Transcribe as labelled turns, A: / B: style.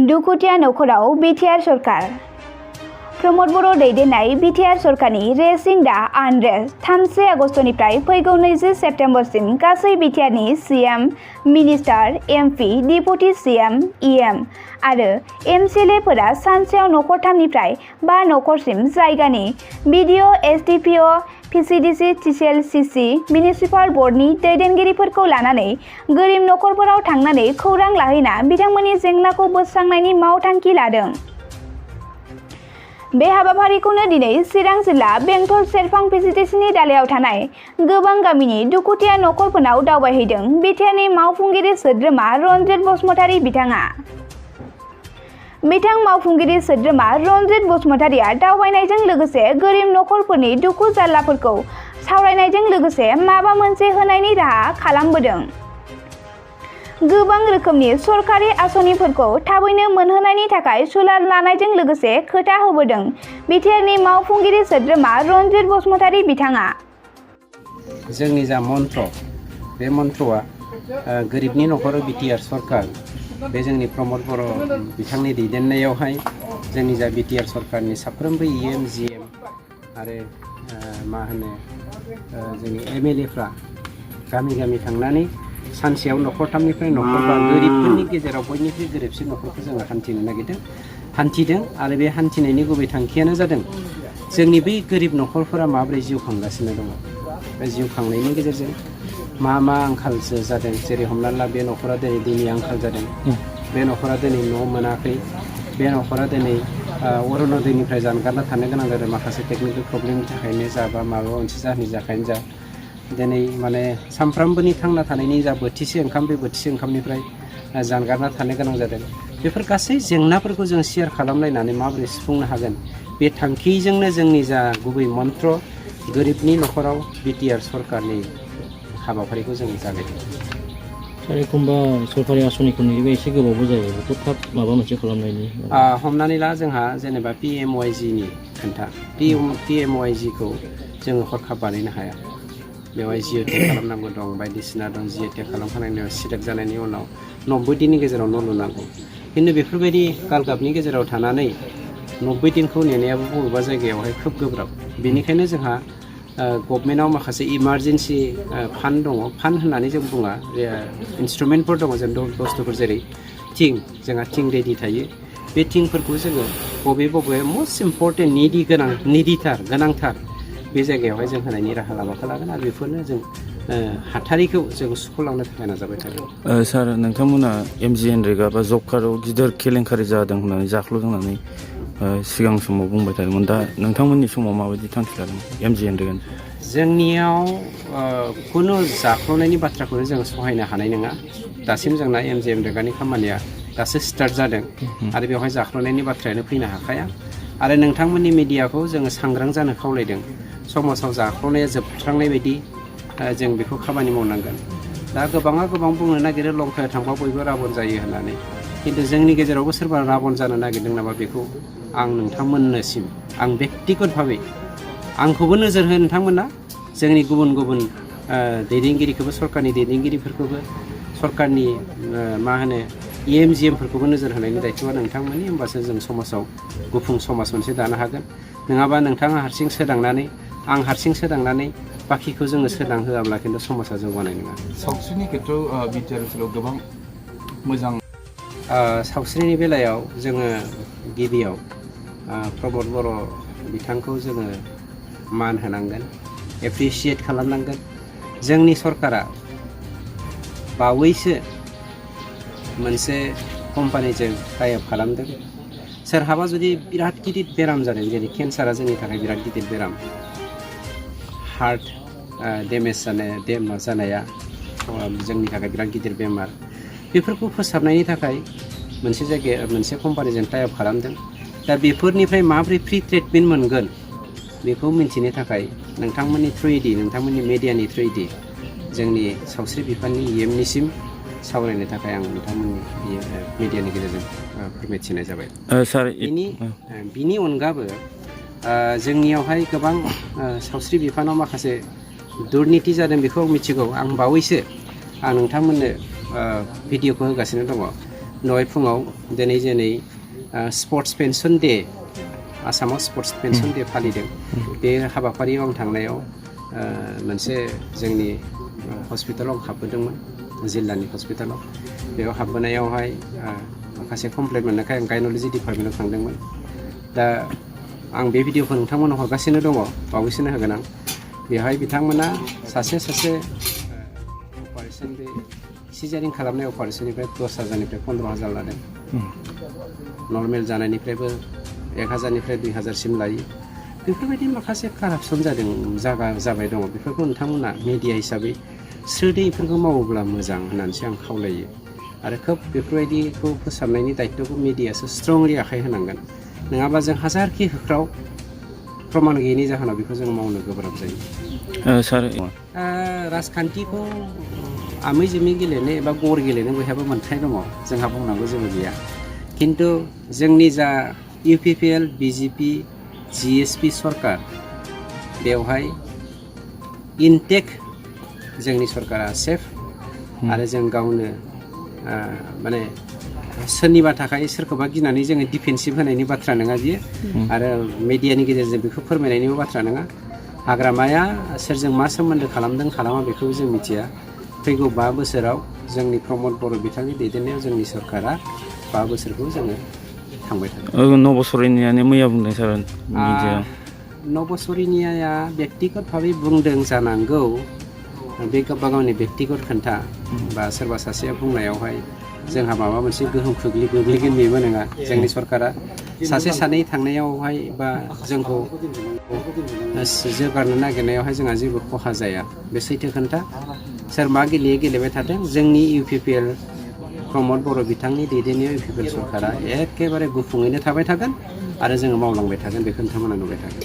A: दुखुथिया नखराव बिटिआर सरकार प्रमद बर' दैदेननाय बिटिआर सरकारनि रेसिं दा आनरेस्ट 3 आगस्टनिफ्राय फैगौ 20 सेप्तेम्बरसिम गासै बिटिआरनि CM minister MP deputy CM EM आरो एमसिएलएफोरा सानसेयाव नखरथामनिफ्राय 5 नखरसिम जायगानि बिडिअ एसडिपिअ पिसिडिसि टिसिएलसिसि मिउनिसिपाल बर्डनि दैदेनगिरिफोरखौ लानानै गोरिब नखरफोराव थांनानै खौरां लाहैना बिथांमोननि जेंनाखौ बोस्रांनायनि मावथांखि लादों। बे हाबाफारिखौनो दिनै चिरां जिल्ला बेंटल सेरफां पिसिडिसिनि दालायाव थानाय गोबां गामिनि दुखुथिया नखरफोरनाव दावबायहैदों बिटिआरनि मावफुंगिरि सोद्रोमा रनजित बसुमतारी बिथाङा। बिथां मावफुंगिरि सोद्रोमा रनजित बसुमतारीया दावबायनायजों लोगोसे गोरिब नखरफोरनि दुखु जारलाफोरखौ सावरायनायजों लोगोसे माबा मोनसे होनायनि राहा खालामबोदों। गोबां रोखोमनि सरकारि आसनिफोरखौ थाबैनो मोनहोनायनि थाखाय सुलाद लानायजों लोगोसे खोथा होबोदों बिटिआरनि मावफुंगिरि सोद्रोमा रनजित बसुमतारी बिथाङा।
B: जोंनि जा मन्त्र बे मन्त्रआ गोरिबनि नखराव बिटिआर सरकार बे जोंनि प्रमद बर' बिथांनि दैदेननायावहाय जोंनि जा बिटिआर सरकारनि साफ्रोमबो इएम जिएम आरो मा होनो जोंनि एमएलएफ्रा गामि गामि थांनानै सानसेयाव नखरथामनिफ्राय नखरबा गोरिबफोरनि गेजेराव बयनिख्रुइ गोरिबसिन नखरखौ जोङो हान्थिनो नागिरदों हान्थिदों आरो बे हान्थिनायनि गुबै थांखियानो जादों जोंनि बै गोरिब नखरफोरा माबोरै जिउ खांगासिनो दङ बे जिउ खांनायनि गेजेरजों मा आंखालसो जादों जेरै हमनानै ला बे नखरा दिनै दैनि आंखाल जादों बे नखरा दिनै न' मोनाखै बे नखरा दिनै अरुण'दयनिफ्राय जानगारना थानो गोनां जादों माखासे टेकनिकेल प्रब्लेमनि थाखायनो जा बा माबा मोनसे जाहोननि थाखायनो जा दिनै माने सानफ्रामबोनि थांना थानायनि जा बोथिसे ओंखाम बे बोथिसे ओंखामनिफ्राय जानगारना थानो गोनां जादों बेफोर गासै जेंनाफोरखौ जों शेयार खालामलायनानै माबोरै सुफुंनो हागोन बे थांखिजोंनो जोंनि जा गुबै मन्त्र गोरिबनि नखराव बिटिआर सरकारनि हाबाफारिखौ जों जागायदों।
C: एखमबा सरकारि आसनिखौ नुयोबा एसे गोबावबो जायो बेखौ थाब माबा मोनसे खालामनायनि
B: हमनानै ला जोंहा जेनेबा पिएमवाइजिनि खोन्था पिएमवाइजिखौ जोङो हरखाब बानायनो हाया बेवहाय जिअटेक खालामनांगौ दं बायदिसिना दं जिअटेक खालामखांनायनि उनाव सिलेक्ट जानायनि उनाव 90 दिननि गेजेराव न' लुनांगौ खिन्थु बेफोरबायदि गालगाबनि गेजेराव थानानै 90 दिनखौ नेनायाबो बबेबा जायगायावहाय खोब गोब्राब बेनिखायनो जोंहा गभर्नमेन्टआव माखासे इमारजेन्सि फान्ड दङ फान्ड होननानै जों बुङा इन्सट्रुमेन्टफोर दङ जों बुस्थुफोर जेरै थिं जोंहा थिं रेडि थायो बे थिंफोरखौ जोङो बबे मस्ट इम्परटेन्ट गोनांथार बे जायगायावहाय जों होनायनि राहा लामाखौ लागोन आरो बेफोरनो जों हाथारिखौ जों सुख'लांनो थाखाय नाजाबाय थागोन।
C: सार नोंथांमोना एमजिएनरेगा बा जब कार्डआव गिदिर केलेंकारि जादों होननानै जाख्ल'दों होननानै सिगां समाव बुंबाय थादोंमोन दा नोंथांमोननि समाव माबायदि थांखि लादों एमजिएनरेगानि
B: जोंनियाव खुनु जाख्ल'नायनि बाथ्राखौनो जों सहायनो हानाय नङा दासिम जोंना एमजिएनरेगानि खामानिया दासो स्टार्ट जादों आरो बेवहाय जाख्ल'नायनि बाथ्रायानो फैनो हाखाया आरो नोंथांमोननि मिडियाखौ जोङो सांग्रां जानो खावलायदों समाजाव जाख्ल'नाया जोबस्रांनाय बायदि जों बेखौ खामानि मावनांगोन दा गोबां बुंनो नागिरो लंकायाव थांबा बयबो राबन जायो होननानै खिन्थु जोंनि गेजेरावबो सोरबा राबन जानो नागिरदों नामा बेखौ आं नोंथांमोननिसिम आं बेक्तिगत भाबै आंखौबो नोजोर हो नोंथांमोना जोंनि गुबुन दैदेनगिरिखौबो सरकारनि दैदेनगिरिफोरखौबो सरकारनि मा होनो इएम जिएमफोरखौबो नोजोर होनायनि दायथ'आ नोंथांमोननि होमबासो जों समाजाव गुफुं समाज मोनसे दानो हागोन नङाबा नोंथाङा हारसिं सोदांनानै आं हारसिं सोदांनानै बाखिखौ जोङो सोदांहोआब्ला खिन्थु समाजा जौगानाय नङा।
D: सावस्रिनि खेथ्रआव बिटिआर ओनसोलाव गोबां मोजां
B: सावस्रिनि बेलायाव जोङो गिबियाव प्रमद बर' बिथांखौ जोङो मान होनांगोन एप्रिसियेट खालामनांगोन जोंनि सरकारा बावैसो मोनसे कम्पानिजों टाइ आप खालामदों सोरहाबा जुदि बिराद गिदिर बेराम जादों जेरै केन्सारा जोंनि थाखाय बिराद गिदिर बेराम हार्ट डेमेज जानाया जोंनि थाखाय बिराद गिदिर बेमार बेफोरखौ फोसाबनायनि थाखाय मोनसे कम्पानिजों टाइ आप खालामदों दा बेफोरनिफ्राय माबोरै फ्रि ट्रिटमेन्ट मोनगोन बेखौ मिन्थिनो थाखाय नोंथांमोननि थ्रुयैदि नोंथांमोननि मिडियानि थ्रुयैदि जोंनि सावस्रि बिफाननि इएमनिसिम सावरायनो थाखाय आं नोंथांमोननि मिडियानि गेजेरजों फोरमायथिनाय जाबाय। सार बिनि अनगाबो जोंनियावहाय गोबां सावस्रि बिफानाव माखासे दुर्नीति जादों बेखौ मिथिगौ आं बावैसो आं नोंथांमोननो भिडिअखौ होगासिनो दङ दहाय फुङाव दिनै स्पर्ट्स पेन्सन डे आसामाव स्पर्ट्स पेन्सन डे फालिदों बे हाबाफारियाव आं थांनायाव मोनसे जोंनि हस्पिटालाव हाबबोदोंमोन जिल्लानि हस्पिटालाव बेयाव हाबबोनायावहाय माखासे कमप्लेन मोननायखाय आं गायन'लजि डिपार्टमेन्टआव थांदोंमोन दा आं बे भिडिअखौ नोंथांमोननो हरगासिनो दङ बावैसोनो होगोन आं बेवहाय बिथांमोना सासे अपारेसन बे सिजारिं खालामनाय अपारेसननिफ्राय 10,000निफ्राय 15,000 लादों नर्मेल जानायनिफ्रायबो 1,000निफ्राय 2,000सिम लायो बेफोरबायदि माखासे कारापसन जाबाय दङ बेफोरखौ नोंथांमोना मिडिया हिसाबै स्रोदै बेफोरखौ मावोब्ला मोजां होननानैसो आं खावलायो आरो खोब बेफोरबायदिखौ फोसाबनायनि दायित्वखौ मिडियासो स्ट्रंलि आखाइ होनांगोन नङाबा जों हाजारखि होख्राव प्रमाण गैयैनि जाहोनाव बेखौ जों मावनो गोब्राब जायो
C: सार
B: राजखान्थिखौ आमै जोमै गेलेनो एबा गर गेलेनो बयहाबो मोन्थाय दङ जोंहा बुंनांगौ जेबो गैया खिन्थु जोंनि जा UPPL BJP GSP सरकार बेवहाय इनटेक जोंनि सरकारा सेफ आरो जों गावनो माने सोरनिबा थाखाय सोरखौबा गिनानै जोङो डिफेन्सिभ होनायनि बाथ्रा नङा बियो आरो मिडियानि गेजेरजों बेखौ फोरमायनायनिबो बाथ्रा नङा हाग्रामाया सोरजों मा सोमोन्दो खालामदों खालामा बेखौ जों मिथिया फैगौ 5 बोसोराव जोंनि प्रमद बर' बिथांनि दैदेननायाव जोंनि सरकारा 5 बोसोरखौ जोङो थांबाय थागोन
C: नबसरिनियानो मैया बुंदों सार मिडियायाव
B: नबसरिनिया बेक्तिगत भाबै बुंदों जानांगौ बे गावबा गावनि बेक्तिगत खोन्था बा सोरबा सासेया बुंनायावहाय जोंहा माबा मोनसे गोहोम गोग्लैगोन बेबो नङा जोंनि सरकारा सासे सानै थांनायावहाय बा जोंखौ जौगानो नागिरनायावहाय जोंहा जेबो खहा जाया बे सैथो खोन्था सोर मा गेलेबाय थादों जोंनि UPPL प्रमद बर' बिथांनि दैदेननायाव UPPL सरकारा एखेबारे गुफुङैनो थाबाय थागोन आरो जोङो मावलांबाय थागोन बेखौ नोंथांमोना नुबाय थागोन